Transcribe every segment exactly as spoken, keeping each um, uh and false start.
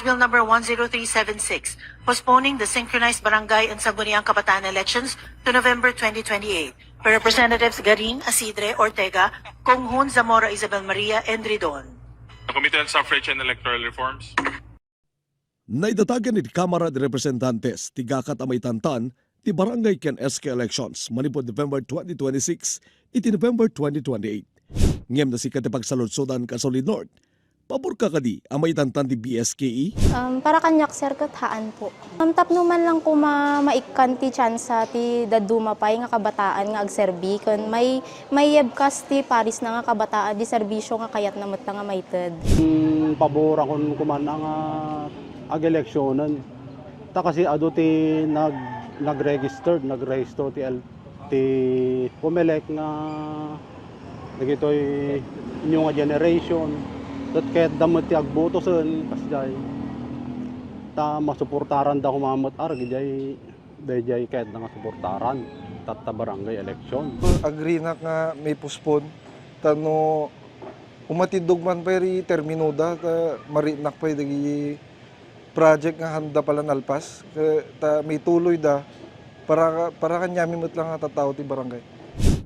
Bill Number one zero three seven six, postponing the synchronized barangay and sangguniang kabataan elections to November twenty twenty-eight, by Representatives Garin, Acidre, Ortega, Conghon, Zamora, Isabel Maria, and Ridon. The Committee on Suffrage and Electoral Reforms. Naidatagan iti Kamara de Representantes ti gakat a maitantan ti barangay ken S K elections manipud November twenty twenty-six iti November twenty twenty-eight. Ngem no sika ti pagsaludsodan, Kasulid North, paborka kadi a maitantan ti B S K E? Um, para kaniak, sir, ket haan po. Um, tapno man lang koma maikkan ti tsansa ti dadduma pay nga kabataan nga agserbi ken may, maiyebkas ti parisna nga kabataan ti serbisio nga kayatna met nga maited. Hmm, paborakon koma nga ag-eleksionen. Ta kasi adu ti nag-, nag-registered, nag-register ti L-, ti Comelec nga dagitoy new nga generation. Ket kayatda met ti agbotosen, kasdiay. Ta masuportaranda koma met argi diay, daydiay kayatda nga suportaran tatta barangay election. Agree nak nga may postpone. Ta no umatidog man pay ri terminoda, ta marinak pay dagiti project nga handa pala nalpas, ta, ta mituloyda para, para kaniami met lang nga tattao ti barangay.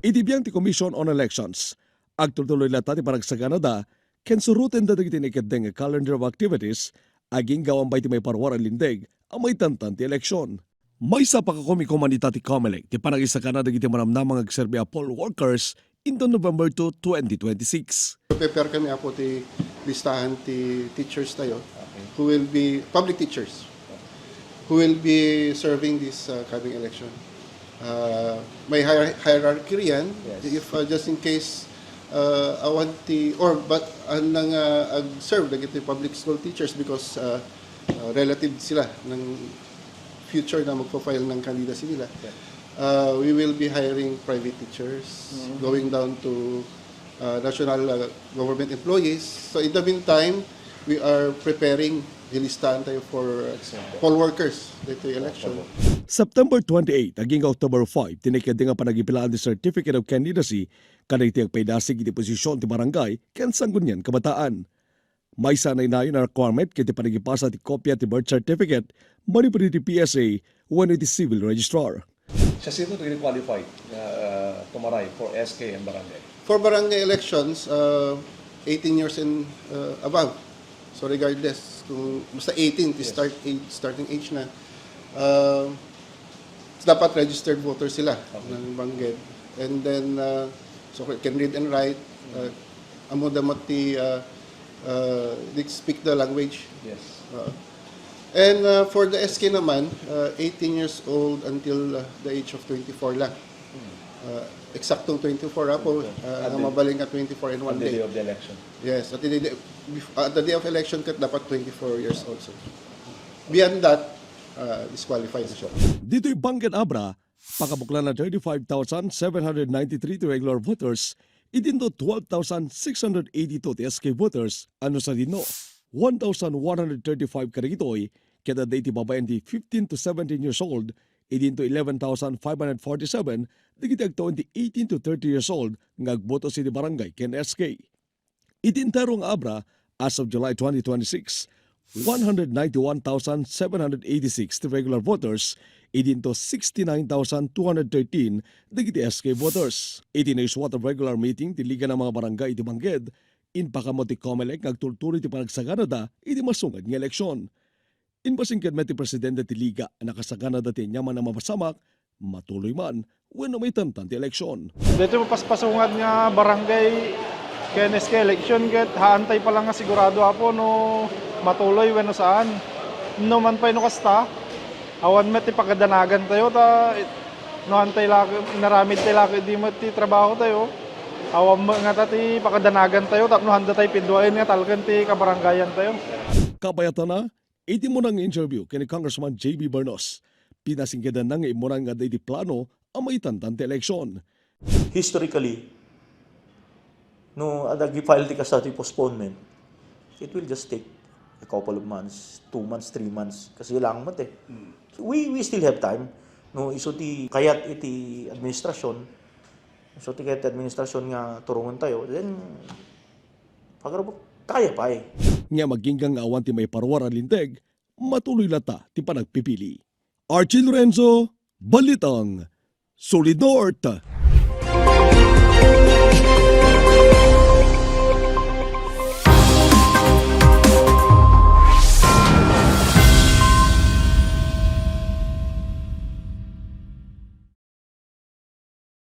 Iti biang ti Commission on Elections, agtultuloy latta ti panagsaganada ken surotenda dagiti naikeddeng nga calendar of activities agingga awan pay ti maiparuar a linteg a maitantan ti eleksyon. Maysa a pakakomikoman ita ti Comelec ti panagisagana dagiti manamnama nga agserbi a poll workers inton November two, twenty twenty-six. Prepare kami, Apo, ti listahan ti teachers tayo who will be public teachers who will be serving this, uh, coming election. Uh, may hier-, hierarchy riyan. Yes. If, uh, just in case, uh, awan ti, or but, uh, nang, uh, ag-serve dagiti public school teachers because, uh, uh, relative sila ng future na magpa-file ng candidacy nila. Yeah. Uh, we will be hiring private teachers, mm-hmm, going down to, uh, national, uh, government employees. So in the meantime, we are preparing, lilistahan tayo for, uh, poll workers dito election. September twenty-eight agingga October five ti naikeddeng a panagipilaan ti Certificate of Candidacy kadagiti agpaidasig iti posisyon ti barangay ken sanggunian kabataan. Maysa a nainayon a requirement ket ti panagipasa ti kopia ti birth certificate manipud iti P S A wenno iti civil registrar. Siasino ti qualified nga, uh, tumaray for S K and barangay? For barangay elections, uh, eighteen years and, uh, above. So regardless kung basta eighteen ti, yes, start age, starting age na, uh, dapat registered voter sila, okay, ng Banged. And then, uh, so can read and write, uh, ammoda met ti, uh, uh, they speak the language. Yes. Uh, and, uh, for the S K naman, uh, eighteen years old until, uh, the age of twenty-four lang. Hmm. Uh, eksaktong twenty-four, Apo, okay, uh, nga mabalin nga twenty-four and one day. On the day of the election. Yes, at the day, at the day of election ket dapat twenty-four years also. Beyond that, uh, disqualified na siya. Ditoy Banged Abra, pakabuklan a thirty-five thousand seven hundred ninety-three ti regular voters, idinto twelve thousand six hundred eighty-two ti S K voters, ano sadino, one thousand one hundred thirty-five kadagitoy, ket adda iti babaen ti fifteen to seventeen years old, idinto eleven thousand five hundred forty-seven dagiti agtawen ti eighteen to thirty years old nga agbotos iti barangay ken S K. Iti entero nga Abra, as of July twenty twenty-six, one hundred ninety-one thousand seven hundred eighty-six ti regular voters, idinto sixty-nine thousand two hundred thirteen dagiti S K voters. Iti naissuat a regular meeting ti Liga ng mga Barangay iti Banged, impakaammo ti Comelec nga agtultuloy ti panagsaganada iti masunga nga eleksyon. Imbasingked met ti presidente ti Liga a nakasaganada ti aniaman a mapasamak, matuloy man wenno maitantan ti eleksyon. Daytoy mapaspasungad nga barangay ken S K election ket haantay pa lang nga sigurado, Apo, no matuloy wenno saan. No man pay no kasta, awan met ti pagdanagantayo ta no haantay la, inaramidtay la idi met ti trabahotayo. Awan met ngata ti pagdanagantayo tapno haandatay piduaen nga talken ti kabarangayantayo. Kabayatanna, iti immuna nga interview ken ni Congressman J B Bernos, pinasingkedanna nga immuna nga adda iti plano a maitantan ti eleksyon. Historically, no adda agi-file ti kasta ti postponement, it will just take a couple of months, two months, three months, kasi lang met eh. Hmm. So we, we still have time. No, isu ti kayat iti administrasyon, isu ti kayat ti administrasyon nga turongentayo, then pagarbo-, kaya pay. Ngem agingga nga awan ti maiparuar a linteg, matuloy latta ti panagpipili. Archie Lorenzo, Balitang, Solid North.